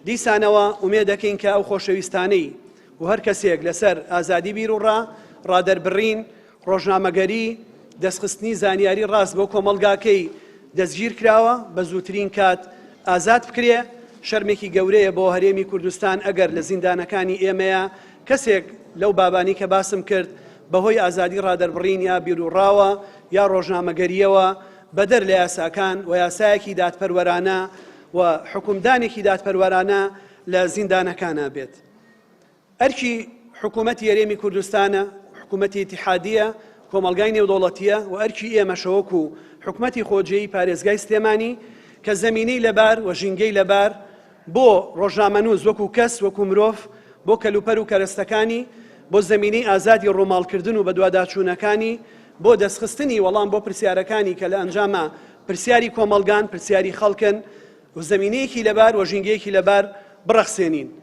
دیسانەوە ئومێد دەکەین کە ئەو خۆشەویستانەی و هەر کەسێک لەسەر ئازادی بیروڕا، ڕادەربڕین، ڕۆژنامەگەری، دەستخستنی زانیاری ڕاست بۆ کۆمەڵگاکەی دەستگیرکراوە، بە زووترین کات ئازاد بکرێ. شەرمێکی گەورەیە بۆ هەرێمی کوردستان ئەگەر لە زیندانەکانی ئێمەیا کەسێک لەو بابانەی کە باسم کرد بەهۆی ئازادی ڕادەربڕین یا بیروڕاوە یا ڕۆژنامەگەرییەوە بەدەر لە یاساکان و یاسایەکی دادپەروەرانە و حوکمدانێکی دادپەروەرانە لە زیندانەکانا بێت. ئەرکی حکوومەتی هەرێمی کوردستانە، حکوومەتی ئیتیحادییە، کۆمەڵگای نێودەوڵەتییە و ئەرکی ئێمەشە وەکوو حکومەتی خۆجێیی پارێزگای سلێمانی کە زەمینەی لەبار و ژینگەی لەبار بۆ ڕۆژنامەنووس وەکوو کەس، وەکوو مرۆڤ، بۆ کەلوپەل و کەرەستەکانی، بۆ زەمینەی ئازادی ڕووماڵکردن و بەدواداچوونەکانی، بۆ دەستخستنی وەڵام بۆ پرسیارەکانی کە لە ئەنجاما پرسیاری کۆمەڵگان، پرسیاری خەڵکن و زەمینەیەکی لەبار و ژینگەیەکی لەبار بڕەخسێنین.